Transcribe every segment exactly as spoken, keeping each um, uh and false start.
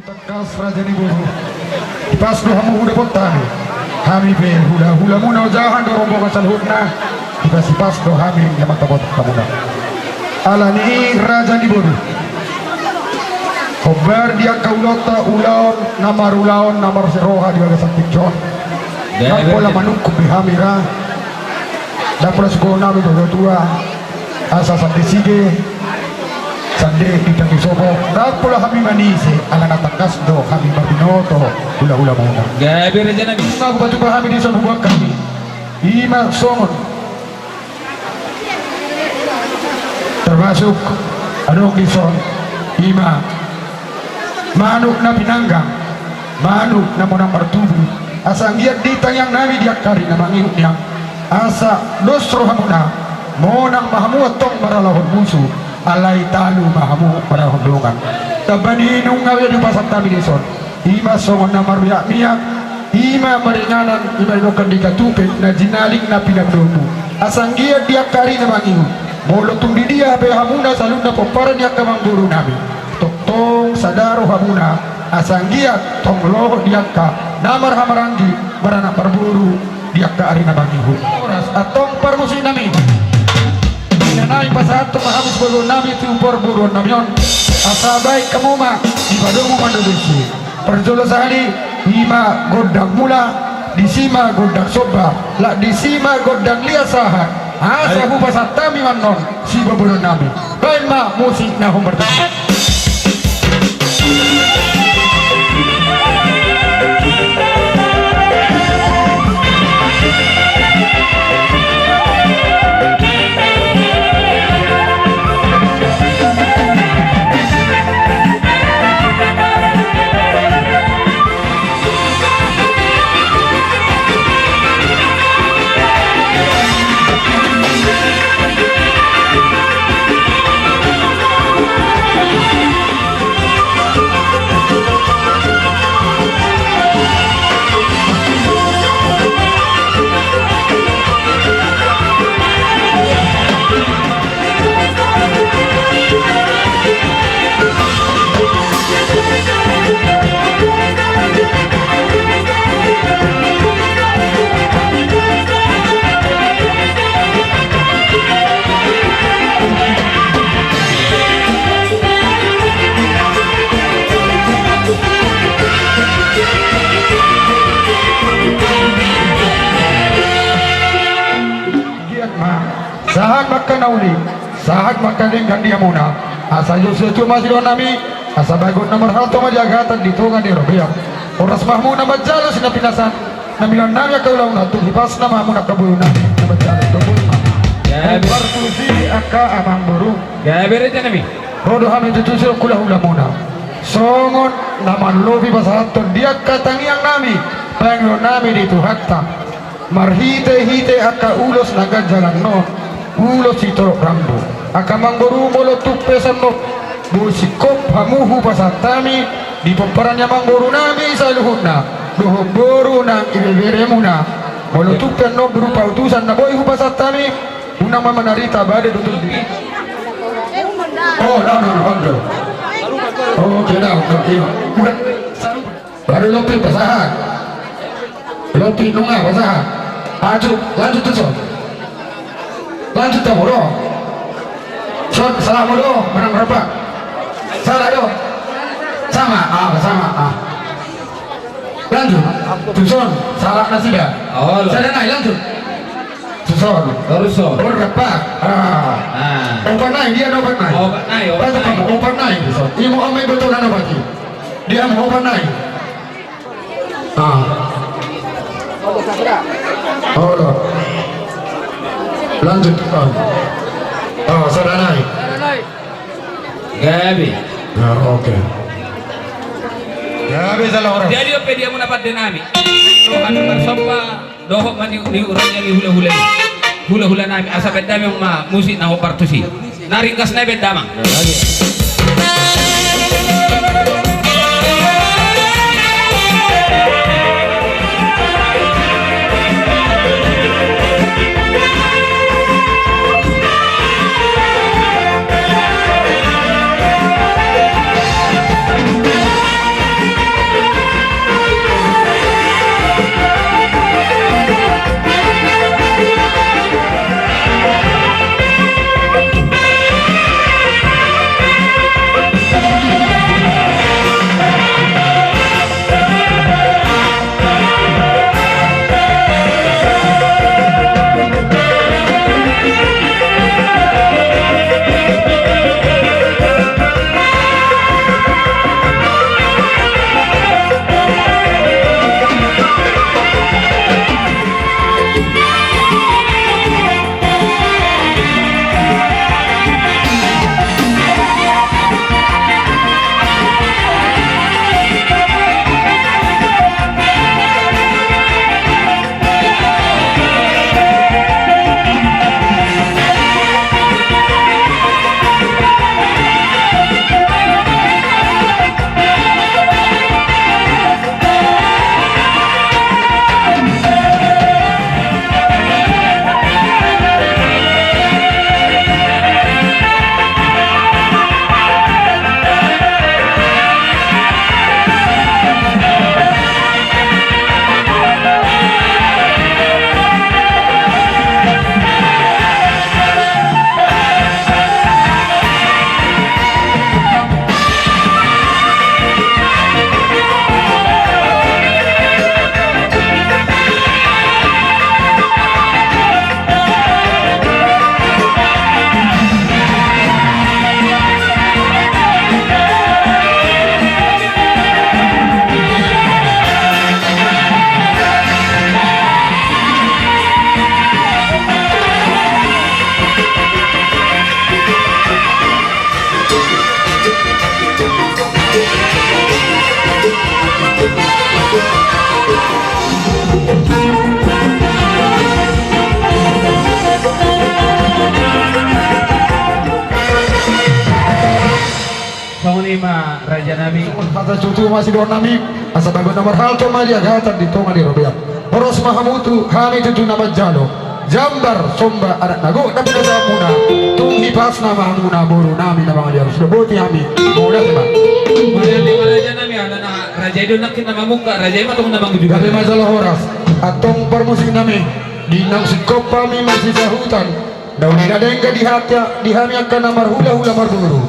Tangkas raja ni boru. Hipas do hamu hudapot hami. Hami pe hula-hulamuna, ojahan do rombongan saluhutna. Hipas-hipas do hami na mandapothon hamuna. Alani i raja ni boru, hombar di angka ulaonta ulaon na marulaon na marsiroha di bagasan tingki on. Ndang pola manungkun be hami ra. Ndang pola sungkun hami be tua. Asa sande sige, sande di tangi sopo, ndang pola hami manise, alana tangkas do hami marbinoto hula-hulamuna. Gabe raja nami. Ima hupatupa hami dison, huboan hami. Ima songon. Termasuk adong dison. Ima. Manuk na pinanggang, manuk na monang martubu, asa anggiat di tangiang nami di angka ari na mangihut nian, asa dos rohamuna, monang ma hamu antong marhalahon musu, alai talu ma hamu marhalahon dongan. Tamba ni i nunga be dipasahat hami dison, ima songon na marmiak-miak, ima maringanan, ima didok hata ni katupe, na jinaling na pinandomu. Asa anggiat di angka ari na mangihut, molo tung di dia pe hamuna saluhutna pomparan ni angka amangboru nami, tongtong sada rohamuna, asa anggiat tong lohot di angka na marhahamaranggi, maranak marboru di angka ari na mangihut. Horas, antong parmusik nami. Inna nami, pasahathon ma hamu siboruon nami tu parboruon nami on, asa baen hamu ma dipadomu mandobesi. Parjolo sahali, ima gondang mula, disi ma gondang somba, lak disi ma gondang liat sahat. Asa hupasahat hami ma annon siboruon nami. Baen ma musik na hombar tu. Sahat ma angka na uli, sahat ma angka denggan di hamuna. Asa jotjot ma sidohonon nami, asa bagot na marhalto ma di agatan di tonga ni robean. Horas ma hamuna manjalo sinapinasan na miloan nami angka ulaonna, tung hipasna ma hamuna angka boru nami na manjalo. Gabe. Partusi angka amangboru. Gabe raja nami. Ro do hami tutu sian hula-hulamuna songon na manlobi pasahathon di angka tangiang nami, pangidoan nami di Tuhanta. Marhite-hite angka ulos na ganjang annon, ulos sitorop rambu. Angka amangboru, molo tung pe songon on, boi singkop hamu hupasahat hami di pomparan ni amangboru nami saluhutna dohot boru nang ibeberemuna. Molo tung pe annon berupa utusan na boi hupasahat hami, unang ma manarita, bade do tutu. Oh, no, no, no, no. Oke, dah, oke, iya. Udah. Baru lopi pasahat. Lopi nunga pasahat. Ajuk, lanjut tuson. Lanjut hamu do. Son, salah hamu do, manang rap. Salah do. Sama, ah, sama, ah. Lanjut. Tuson, salah nasida. Oh, lo. Sada nai, lanjut. Tuson. Terus, son. Oh, rap. Ah. Ah. Opat nai, dia opat nai. Opat nai, opat nai. Opat nai, tuson. Imo amai betul kan opat i. Dia mau opat nai. Ah. Oh, lo. Lanjut. Ah. Ah, sada nai. Gabe. Ya, oke. Gabe, salah orang. Jadi, ope dia muna pande nami. Roha na marsomba. Dohot ma ni, ni urang ni hula-hula i. Hula-hula nami, asa baen damang ma musik na hombar tusi. Na ringgas nai baen damang. Hata tutu ma sidohonon nami, asa bagot na marhalto ma di agatan, di tonga ni robean. Horas ma hamu tu hami tutu na manjalo jambar somba adat na gok na pinasahatmuna. Tung hipasna ma hamuna boru nami na mangaliar, sudah boti hami. Mauliate ma. Mauliate ma raja nami, ala na raja i do nangkin na mamungka, raja i ma tong na mangujungi. Gabe ma jala horas. Antong parmusik nami, di naung singkop hami masisahutan. Na uli na denggan di hami angka na marhulahula marboru.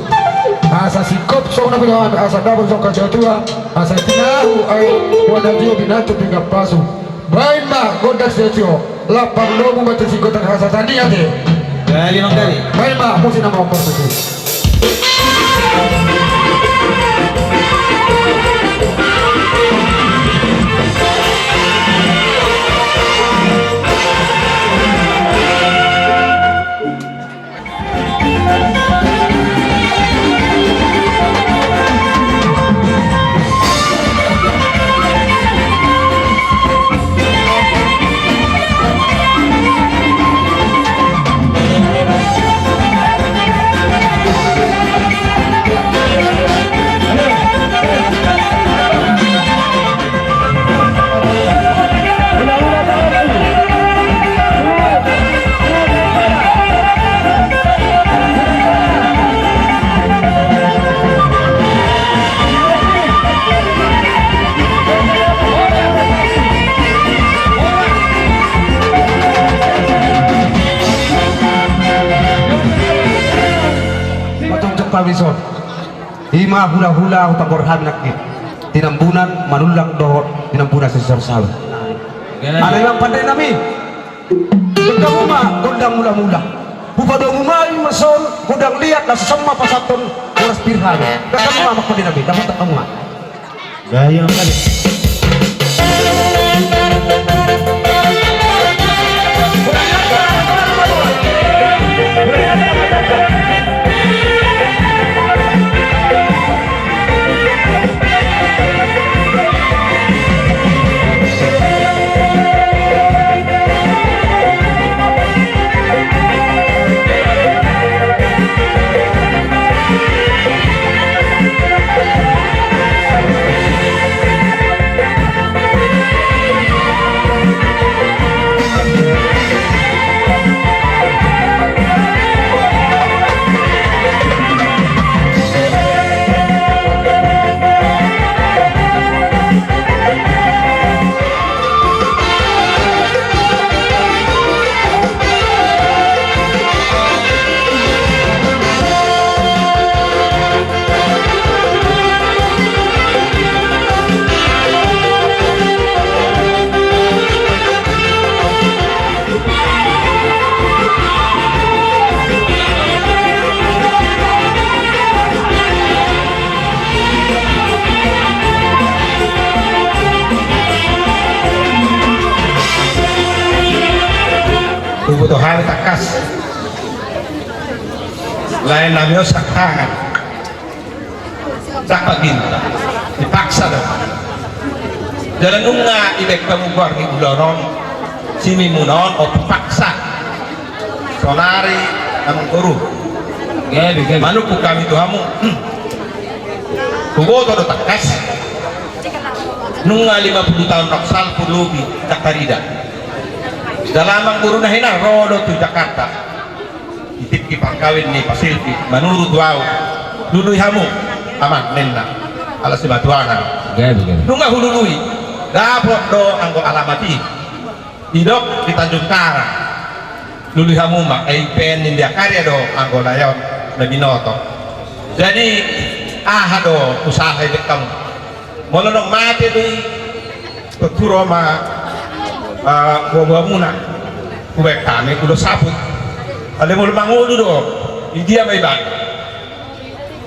Asa singkop songon na pinasahat, asa dapot songon hata ni natuatua, asa tinahu aek, wadang tio binantu pinggan pasu. Baen ma gondang sitio, lampang lomo ma tu singkotan hasahatan i ate. Jadi, Mang Dani. Baen ma musik na mambaen pasu. Ima hulahula hupaboa hami nangkin, tinambunan manullang dohot tinambunan sisor saut. Ala i ma pande nami. Denggan hamu ma gondang mulamula. Hupadomu ma i ma son gondang liat na so sahat ma pasahathon horas pir hami. Denggan hamu ma pande nami, dapotan hamu ma. Gaya kali. Huboto hami tangkas. Lae nami on siangkangan. Dapot ginta. Dipaksa do. Jala nunga dibaen hamu goar ni ulaon on, simimuna on, on dipaksa. Saonari amangboru. Gabe, gabe. Manungkun hami tu hamu. Huboto do tangkas. Nunga lima puluh taon na salpu lobi ndang tarida. Jala amangboru na hinan ro do tu Jakarta. Di tingki parkawin ni Pak Silvi, manuru tu ahu, lului hamu, Amang, ninna. Ala simatuana. Gabe, gabe. Nunga hulului, dapot do anggo alamat i. Didok di Tanjung Karang. Lului hamu ma, ai pe ninna karya do anggo lae on na binoto. Jadi, aha do usaha i denggan hamu. Molo naung mate do i, tontu ro ma, ah, boaboamuna. Hubaen hami ulos saput. Alai molo mangolu do, di dia ma ibana.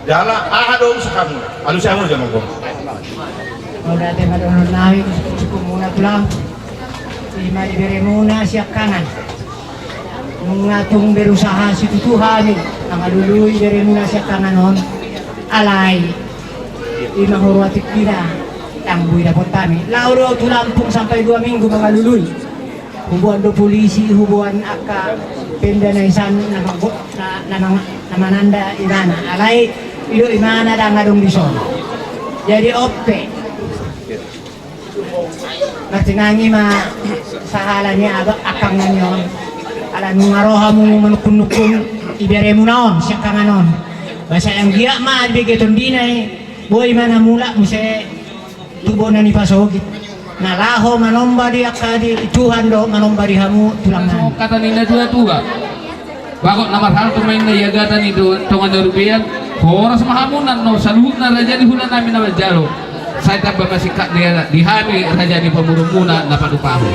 Jala aha do usahamu? Alusi hamu jo mangolu. Mauliate ma dohonon nami, cukup muna tulang. Ima di beremuna siangkangan. Nunga tung berusaha situtu hami mangalului beremuna siangkangan on. Alai ima huroha tingkina, ndang boi dapot hami. Laho do tu Lampung sampai dua minggu mangalului. Huboan do polisi, huboan angka Pemda na i san na manggo-, na, na mang-, na mananda imana. Alai i do imana ndang adong dison. Jadi on pe, martinangi ma sahala ni abang angka nami on. Ala nunga ro hamu manungkun-nungkun, iberemuna on siangkangan on. Ba sai anggiat ma dibege tondina i, boi ma na mulak muse tu bona ni pasogit na laho manomba di angka di Tuhan dohot manomba di hamu tulang nami. Songon hata ni na tua-tua, bagot na marhalto ma inna i agatan i do tonga na rubean. Horas ma hamu nang na saluhutna raja ni hula nami na manjalo. Sai tamba ma singkat ni adat di hami raja ni pamoruonmuna na patupahon.